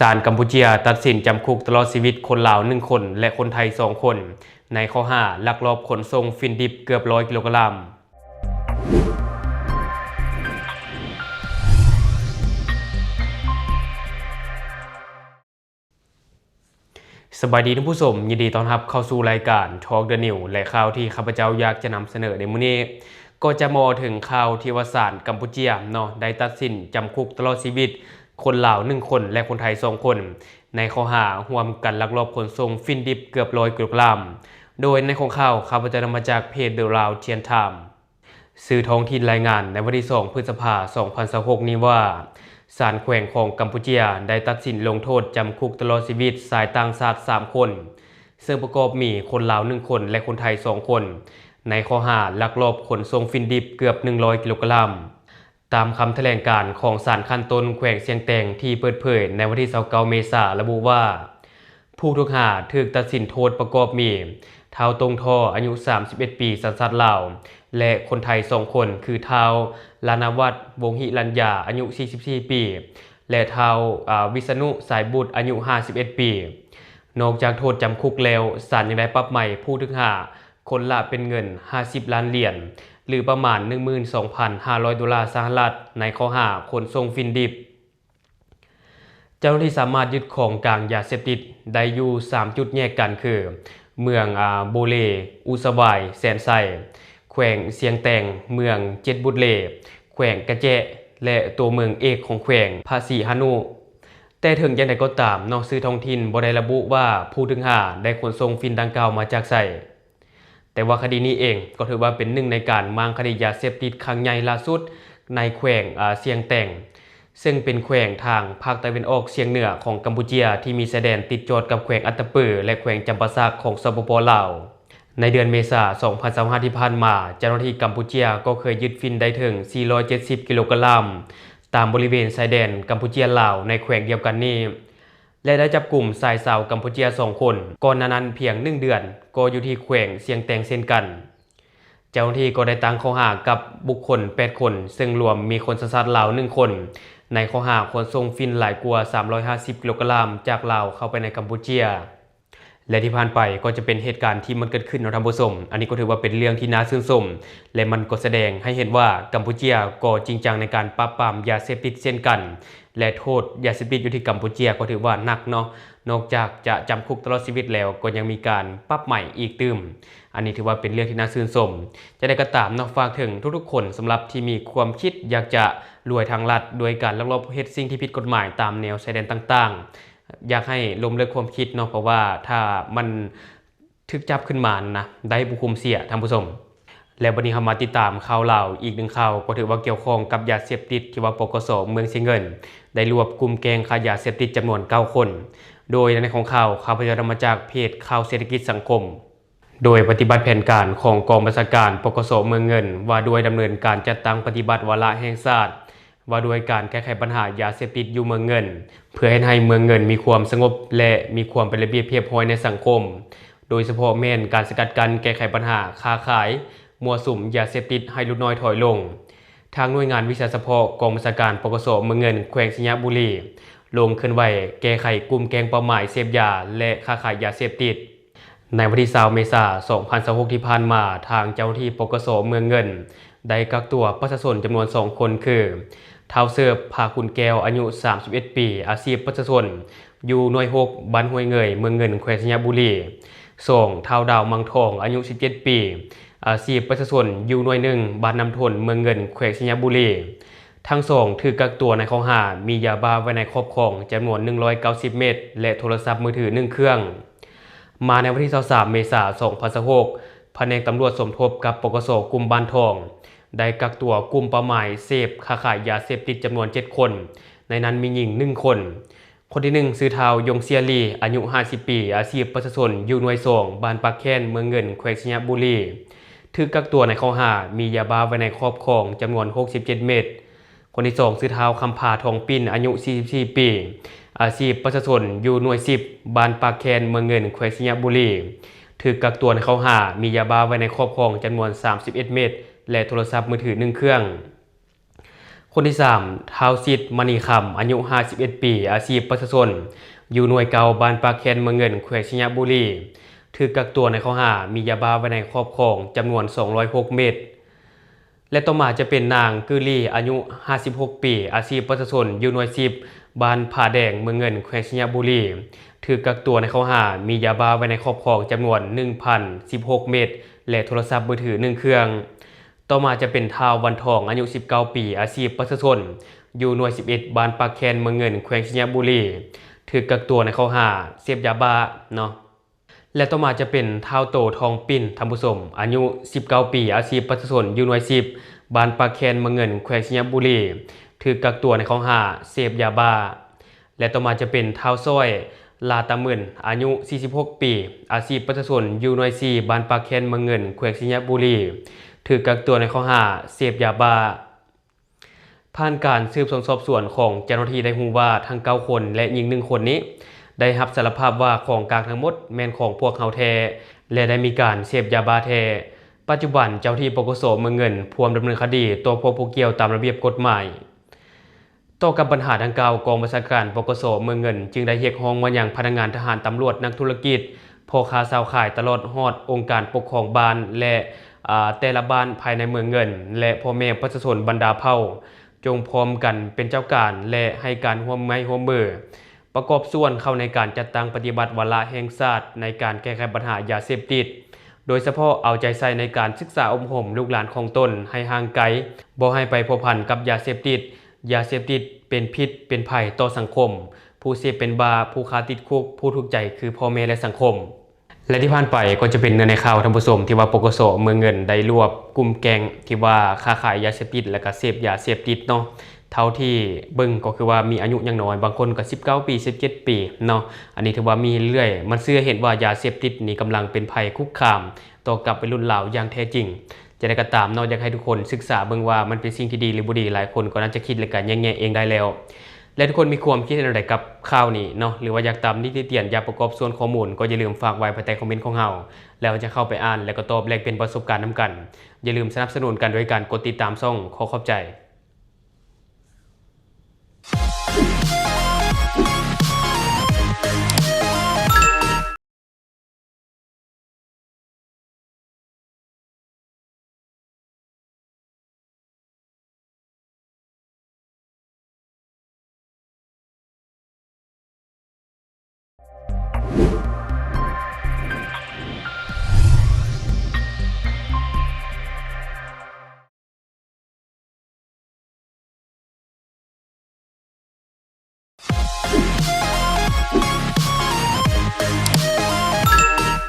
ສານກຳປູເຈຍຕັດສິນຈຳຄຸກຕະຫຼອດຊີວິດຄົນລາວໜຶ່ງຄົນ ແລະ ຄົນໄທສອງຄົນ ໃນຂໍ້ຫາລັກລອບຂົນສົ່ງຝິ່ນດິບເກືອບຮ້ອຍກິໂລກຣາມ. ສະບາຍດີທ່ານຜູ້ຊົມ, ຍິນດີຕ້ອນຮັບເຂົ້າສູ່ລາຍການ Talk the News ແລະ ຂ່າວທີ່ຂ້າພະເຈົ້າຢາກຈະນຳສະເໜີໃນມື້ນີ້ ກໍຈະມາເວົ້າເຖິງຂ່າວທີ່ວ່າສານກຳປູເຈຍເນາະ ໄດ້ຕັດສິນຈຳຄຸກຕະຫຼອດຊີວິດຄົນລາວໜຶ່ງຄົນ ແລະ ຄົນໄທສອງຄົນ ໃນຂໍ້ຫາຮ່ວມກັນລັກລອບຂົນສົ່ງຝິ່ນດິບເກືອບຮ້ອຍກິໂລກຣາມ. ໂດຍໃນຂອງຂ່າວ ຂ້າພະເຈົ້ານຳມາຈາກເພຈ The Lao Tian Time. ສື່ທ້ອງຖິ່ນລາຍງານໃນວັນທີສອງ ພຶດສະພາ ສອງພັນຊາວຫົກນີ້ວ່າ ສານແຂວງຂອງກຳປູເຈຍໄດ້ຕັດສິນລົງໂທດຈຳຄຸກຕະຫຼອດຊີວິດຊາຍຕ່າງຊາດສາມຄົນ ເຊິ່ງປະກອບມີຄົນລາວໜຶ່ງຄົນ ແລະ ຄົນໄທສອງຄົນ ໃນຂໍ້ຫາລັກລອບຂົນສົ່ງຝິ່ນດິບເກືອບໜຶ່ງຮ້ອຍກິໂລກຣາມ. ຕາມຄຳຖະແຫຼງການຂອງສານຂັ້ນຕົ້ນແຂວງຊຽງແຕງທີ່ເປີດເຜີຍໃນວັນທີຊາວເກົ້າ ເມສາ ລະບຸວ່າ ຜູ້ຖືກຫາຖືກຕັດສິນໂທດປະກອບມີ ທ້າວ ຕົງທໍ ອາຍຸສາມສິບເອັດປີ ສັນຊາດລາວ ແລະ ຄົນໄທສອງຄົນ ຄື ທ້າວ ລານະວັດ ວົງຫິລັນຍາ ອາຍຸສີ່ສິບສີ່ປີ ແລະ ທ້າວ ອາ ວິສະນຸ ສາຍບຸດ ອາຍຸຫ້າສິບເອັດປີ. ນອກຈາກໂທດຈຳຄຸກແລ້ວ, ສານຍັງໄດ້ປັບໃໝຜູ້ຖືກຫາຄົນລະເປັນເງິນຫ້າສິບລ້ານຫຼຽນ ຫຼື ປະມານໜຶ່ງໝື່ນສອງພັນຫ້າຮ້ອຍໂດລາສະຫະລັດ ໃນຂໍ້ຫາຂົນສົ່ງຝິ່ນດິບ. ເຈົ້າໜ້າທີ່ສາມາດຍຶດຂອງກາງຢາເສບຕິດໄດ້ຢູ່ສາມຈຸດແຍກກັນຄື ເມືອງ ອາ ໂບເລ, ອຸສະຫວາຍ, ແສນໄຊ, ແຂວງຊຽງແຕງ, ເມືອງເຈັດບຸດເລ, ແຂວງກະແຈະ ແລະ ຕົວເມືອງເອກຂອງແຂວງພະສີຫະນຸ. ແຕ່ເຖິງຢ່າງໃດກໍຕາມເນາະ, ສື່ທ້ອງຖິ່ນບໍ່ໄດ້ລະບຸວ່າຜູ້ຖືກຫາໄດ້ຂົນສົ່ງຝິ່ນດັ່ງກ່າວມາຈາກໃສ. ແຕ່ວ່າຄະດີນີ້ເອງກໍຖືວ່າເປັນໜຶ່ງໃນການມ້າງຄະດີຢາເສບຕິດຄັ້ງໃຫຍ່ລ່າສຸດໃນແຂວງ ອາ ຊຽງແຕງ ເຊິ່ງເປັນແຂວງທາງພາກຕາເວັນອອກສຽງເໜືອຂອງກຳປູເຈຍ ທີ່ມີຊາຍແດນຕິດຈອດກັບແຂວງອັດຕະປື ແລະ ແຂວງຈຳປາສັກຂອງ ສປປ ລາວ. ໃນເດືອນເມສາ ສອງພັນຊາວຫ້າ ທີ່ຜ່ານມາ, ເຈົ້າໜ້າທີ່ກຳປູເຈຍກໍເຄີຍຍຶດຝິ່ນໄດ້ເຖິງສີ່ຮ້ອຍເຈັດສິບກິໂລກຣາມ ຕາມບໍລິເວນຊາຍແດນກຳປູເຈຍ-ລາວ ໃນແຂວງດຽວກັນນີ້ ແລະ ໄດ້ຈັບກຸມຊາຍຊາວກຳປູເຈຍສອງຄົນ. ກ່ອນໜ້ານັ້ນພຽງໜຶ່ງເດືອນ ກໍຢູ່ທີ່ແຂວງຊຽງແຕງເຊັ່ນກັນ. ເຈົ້າໜ້າທີ່ກໍໄດ້ຕັ້ງຂໍ້ຫາກັບບຸກຄົນແປດຄົນ ເຊິ່ງລວມມີຄົນສັນຊາດລາວໜຶ່ງຄົນ ໃນຂໍ້ຫາຂົນສົ່ງຝິ່ນຫຼາຍກວ່າສາມຮ້ອຍຫ້າສິບກິໂລກຣາມ ຈາກລາວເຂົ້າໄປໃນກຳປູເຈຍ. ແລະ ທີ່ຜ່ານໄປກໍຈະເປັນເຫດການທີ່ມັນເກີດຂຶ້ນເນາະທ່ານຜູ້ຊົມ. ອັນນີ້ກໍຖືວ່າເປັນເລື່ອງທີ່ໜ້າຊື່ນຊົມ ແລະ ມັນກໍສະແດງໃຫ້ເຫັນວ່າກຳປູເຈຍກໍຈິງຈັງໃນການປາບປາມຢາເສບຕິດເຊັ່ນກັນ ແລະ ໂທດຢາເສບຕິດຢູ່ທີ່ກຳປູເຈຍກໍຖືວ່າໜັກເນາະ. ນອກຈາກຈະຈຳຄຸກຕະຫຼອດຊີວິດແລ້ວ ກໍຍັງມີການປັບໃໝອີກຕື່ມ. ອັນນີ້ຖືວ່າເປັນເລື່ອງທີ່ໜ້າຊື່ນຊົມ. ຈັ່ງໃດກໍຕາມເນາະ, ຝາກເຖິງທຸກໆຄົນ ສຳລັບທີ່ມີຄວາມຄິດຢາກຈະລວຍທາງລັດ ໂດຍການລັກລອບເຮັດສິ່ງທີ່ຜິດກົດໝາຍຕາມແນວຊາຍແດນຕ່າງໆ, ຢາກໃຫ້ລົ້ມເລີກຄວາມຄິດເນາະ, ເພາະວ່າຖ້າມັນຖືກຈັບຂຶ້ນມານະ ໄດ້ບໍ່ຄຸ້ມເສຍທ່ານຜູ້ຊົມ. ແລະ ບັດນີ້ເຮົາມາຕິດຕາມຂ່າວລາວອີກໜຶ່ງຂ່າວ ກໍຖືວ່າກ່ຽວຂ້ອງກັບຢາເສບຕິດ ທີ່ວ່າ ປກສ ເມືອງຊຽງເງິນ ໄດ້ລວບກຸ່ມແກ້ງຄ້າຢາເສບຕິດຈຳນວນເກົ້າຄົນ. ໂດຍໃນຂອງຂ່າວ ຂ້າພະເຈົ້ານຳມາຈາກເພຈຂ່າວເສດຖະກິດສັງຄົມ. ໂດຍປະຕິບັດແຜນການຂອງກອງບັນຊາການ ປກສ ເມືອງເງິນ ວ່າດ້ວຍດຳເນີນການຈັດຕັ້ງປະຕິບັດວາລະແຫ່ງຊາດ ວ່າດ້ວຍການແກ້ໄຂບັນຫາຢາເສບຕິດຢູ່ເມືອງເງິນ ເພື່ອເຮັດໃຫ້ເມືອງເງິນມີຄວາມສະຫງົບ ແລະ ມີຄວາມເປັນລະບຽບຮຽບຮ້ອຍໃນສັງຄົມ, ໂດຍສະເພາະແມ່ນການສະກັດກັ້ນແກ້ໄຂບັນຫາຄ້າຂາຍມົ້ວສຸມຢາເສບຕິດໃຫ້ຫຼຸດນ້ອຍຖອຍລົງ. ທາງໜ່ວຍງານວິຊາສະເພາະກອງບັນຊາການ ປກສ ເມືອງເງິນ ແຂວງໄຊຍະບູລີ ລົງເຄື່ອນໄຫວແກ້ໄຂກຸ່ມແກ້ງເປົ້າໝາຍເສບຢາ ແລະ ຄ້າຂາຍຢາເສບຕິດ. ໃນວັນທີຊາວ ເມສາ ສອງພັນຊາວຫົກ ທີ່ຜ່ານມາ, ທາງເຈົ້າໜ້າທີ່ ປກສ ເມືອງເງິນ ໄດ້ກັກຕົວປະຊາຊົນຈຳນວນສອງຄົນ ຄື ທ້າວເສີບ ພາຄຸນແກ້ວ ອາຍຸສາມສິບເອັດປີ, ອາຊີບປະຊາຊົນ ຢູ່ໜ່ວຍຫົກ ບ້ານຫ້ວຍເງີຍ ເມືອງເງິນ ແຂວງໄຊຍະບູລີ. ສອງ ທ້າວດາວ ມັງທອງ ອາຍຸສິບເຈັດປີ, ອາຊີບປະຊາຊົນ ຢູ່ໜ່ວຍໜຶ່ງ ບ້ານນ້ຳທົນ ເມືອງເງິນ ແຂວງໄຊຍະບູລີ. ທັງສອງຖືກກັກຕົວໃນຂໍ້ຫາມີຢາບ້າໄວ້ໃນຄອບຄອງຈຳນວນໜຶ່ງຮ້ອຍເກົ້າສິບເມັດ ແລະ ໂທລະສັບມືຖືໜຶ່ງເຄື່ອງ. ມາໃນວັນທີຊາວສາມ ເມສາ ສອງພັນຊາວຫົກ, ພະແນກຕຳຫຼວດສົມທົບກັບ ປກສ ກຸ່ມບ້ານທອງ ໄດ້ກັກຕົວກຸ່ມເປົ້າໝາຍເສບຄ້າຂາຍຢາເສບຕິດຈຳນວນເຈັດຄົນ, ໃນນັ້ນມີຍິງໜຶ່ງຄົນ. ຄົນທີໜຶ່ງ ຊື່ ທ້າວ ຢົງເຊຍລີ, ອາຍຸຫ້າສິບປີ, ອາຊີບປະຊາຊົນ, ຢູ່ໜ່ວຍສອງ ບ້ານປາກແຄ້ນ ເມືອງເງິນ ແຂວງໄຊຍະບູລີ, ຖືກກັກຕົວໃນຂໍ້ຫາມີຢາບ້າໄວ້ໃນຄອບຄອງຈຳນວນຫົກສິບເຈັດເມັດ. ຄົນທີສອງ ຊື່ ທ້າວ ຄຳພາ ທອງປິ່ນ, ອາຍຸສີ່ສິບສີ່ປີ, ອາຊີບປະຊາຊົນ, ຢູ່ໜ່ວຍສິບ ບ້ານປາກແຄ້ນ ເມືອງເງິນ ແຂວງໄຊຍະບູລີ, ຖືກກັກຕົວໃນຂໍ້ຫາມີຢາບ້າໄວ້ໃນຄອບຄອງຈຳນວນສາມສິບເອັດເມັດ ແລະ ໂທລະສັບມືຖືໜຶ່ງເຄື່ອງ. ຄົນທີສາມ ທ້າວສິດ ມະນີຄຳ ອາຍຸຫ້າສິບເອັດປີ ອາຊີບປະຊາຊົນ ຢູ່ໜ່ວຍເກົ້າ ບ້ານປາກແຄນ ເມືອງເງິນ ແຂວງໄຊຍະບູລີ ຖືກກັກຕົວໃນຂໍ້ຫາມີຢາບ້າໄວ້ໃນຄອບຄອງຈຳນວນສອງຮ້ອຍຫົກເມັດ. ແລະ ຕໍ່ມາຈະເປັນນາງ ກືລີ ອາຍຸຫ້າສິບຫົກປີ ອາຊີບປະຊາຊົນ ຢູ່ໜ່ວຍສິບ ບ້ານຜາແດງ ເມືອງເງິນ ແຂວງໄຊຍະບູລີ ຖືກກັກຕົວໃນຂໍ້ຫາມີຢາບ້າໄວ້ໃນຄອບຄອງຈຳນວນໜຶ່ງພັນສິບຫົກເມັດ ແລະ ໂທລະສັບມືຖືໜຶ່ງເຄື່ອງ. ຕໍ່ມາຈະເປັນທ້າວ ວັນທອງ ອາຍຸສິບເກົ້າປີ ອາຊີບປະຊາຊົນ ຢູ່ໜ່ວຍສິບເອັດ ບ້ານປາກແຄນ ເມືອງເງິນ ແຂວງໄຊຍະບູລີ ຖືກກັກຕົວໃນຂໍ້ຫາເສບຢາບ້າເນາະ. ແລະ ຕໍ່ມາຈະເປັນທ້າວໂຕ ທອງປິ່ນ ທ່ານຜູ້ຊົມ ອາຍຸສິບເກົ້າປີ ອາຊີບປະຊາຊົນ ຢູ່ໜ່ວຍສິບ ບ້ານປາກແຄນ ເມືອງເງິນ ແຂວງໄຊຍະບູລີ ຖືກກັກຕົວໃນຂໍ້ຫາເສບຢາບ້າ. ແລະ ຕໍ່ມາຈະເປັນທ້າວຊ້ອຍ ລາຕາໝື່ນ ອາຍຸສີ່ສິບຫົກປີ ອາຊີບປະຊາຊົນ ຢູ່ໜ່ວຍສີ່ ບ້ານປາກແຄນ ເມືອງເງິນ ແຂວງໄຊຍະບູລີ ຖືກກັກຕົວໃນຂໍ້ຫາເສບຢາບ້າ. ຜ່ານການສືບສວນສອບສວນຂອງເຈົ້າໜ້າທີ່ໄດ້ຮູ້ວ່າ ທັງເກົ້າຄົນ ແລະ ຍິງໜຶ່ງຄົນນີ້ ໄດ້ຮັບສາລະພາບວ່າຂອງກາງທັງໝົດແມ່ນຂອງພວກເຮົາແທ້ ແລະ ໄດ້ມີການເສບຢາບ້າແທ້. ປັດຈຸບັນເຈົ້າໜ້າທີ່ ປກສ ເມືອງເງິນ ພວມດຳເນີນຄະດີຕໍ່ພວກຜູ້ກ່ຽວຕາມລະບຽບກົດໝາຍ. ຕໍ່ກັບບັນຫາດັ່ງກ່າວ, ກອງບັນຊາການ ປກສ ເມືອງເງິນ ຈຶ່ງໄດ້ຮຽກຮ້ອງມາຍັງພະນັກງານທະຫານ, ຕຳຫຼວດ, ນັກທຸລະກິດ, ພໍ່ຄ້າຊາວຂາຍ ຕະຫຼອດຮອດອົງການປົກຄອງບ້ານ ແລະ ອາ ແຕ່ລະບ້ານພາຍໃນເມືອງເງິນ ແລະ ພໍ່ແມ່ປະຊາຊົນບັນດາເຜົ່າ ຈົ່ງພ້ອມກັນເປັນເຈົ້າການ ແລະ ໃຫ້ການຮ່ວມໄມ້ຮ່ວມມື ປະກອບສ່ວນເຂົ້າໃນການຈັດຕັ້ງປະຕິບັດວາລະແຫ່ງຊາດໃນການແກ້ໄຂບັນຫາຢາເສບຕິດ, ໂດຍສະເພາະເອົາໃຈໃສ່ໃນການສຶກສາອົບຮົມລູກຫຼານຂອງຕົນໃຫ້ຫ່າງໄກ, ບໍ່ໃຫ້ໄປພົວພັນກັບຢາເສບຕິດ. ຢາເສບຕິດເປັນພິດເປັນໄພຕໍ່ສັງຄົມ, ຜູ້ເສບເປັນບ້າ, ຜູ້ຄາຕິດຄຸກ, ຜູ້ທຸກໃຈຄືພໍ່ແມ່ ແລະ ສັງຄົມ. ແລະ ທີ່ຜ່ານໄປກໍຈະເປັນເນື້ອໃນຂ່າວ, ທ່ານຜູ້ຊົມ, ທີ່ວ່າ ປກສ ເມືອງເງິນ ໄດ້ລວບກຸ່ມແກ້ງທີ່ວ່າຄ້າຂາຍຢາເສບຕິດ ແລະ ກະເສບຢາເສບຕິດເນາະ. ເທົ່າທີ່ເບິ່ງກໍຄືວ່າມີອາຍຸຍັງນ້ອຍ, ບາງຄົນກໍສິບເກົ້າປີ, ສິບເຈັດປີເນາະ. ອັນນີ້ຖືວ່າມີເລື້ອຍ, ມັນເຊື່ອເຫັນວ່າຢາເສບຕິດນີ້ກຳລັງເປັນໄພຄຸກຄາມຕໍ່ກັບໄວລຸ້ນລາວຢ່າງແທ້ຈິງ. ຈັ່ງໃດກໍຕາມເນາະ, ຢາກໃຫ້ທຸກຄົນສຶກສາເບິ່ງວ່າມັນເປັນສິ່ງທີ່ດີ ຫຼື ບໍ່ດີ, ຫຼາຍຄົນກໍໜ້າຈະຄິດ ແລະ ກໍແຍກແຍະເອງໄດ້ແລ້ວ. ແລະ ທຸກຄົນມີຄວາມຄິດເຫັນແນວໃດກັບຂ່າວນີ້ເນາະ ຫຼືວ່າຢາກຕຳນິຕິຕຽນ ຢາກປະກອບສ່ວນຂໍ້ມູນ ກໍຢ່າລືມຝາກໄວ້ພາຍໃຕ້ຄອມເມັນຂອງເຮົາ ແລ້ວເຮົາຈະເຂົ້າໄປອ່ານ ແລະ ກໍຕອບແລກປ່ຽນປະສົບການນຳກັນ. ຢ່າລືມສະໜັບສະໜູນກັນໂດຍການກົດຕິດຕາມຊ່ອງ. ຂໍຂອບໃຈ.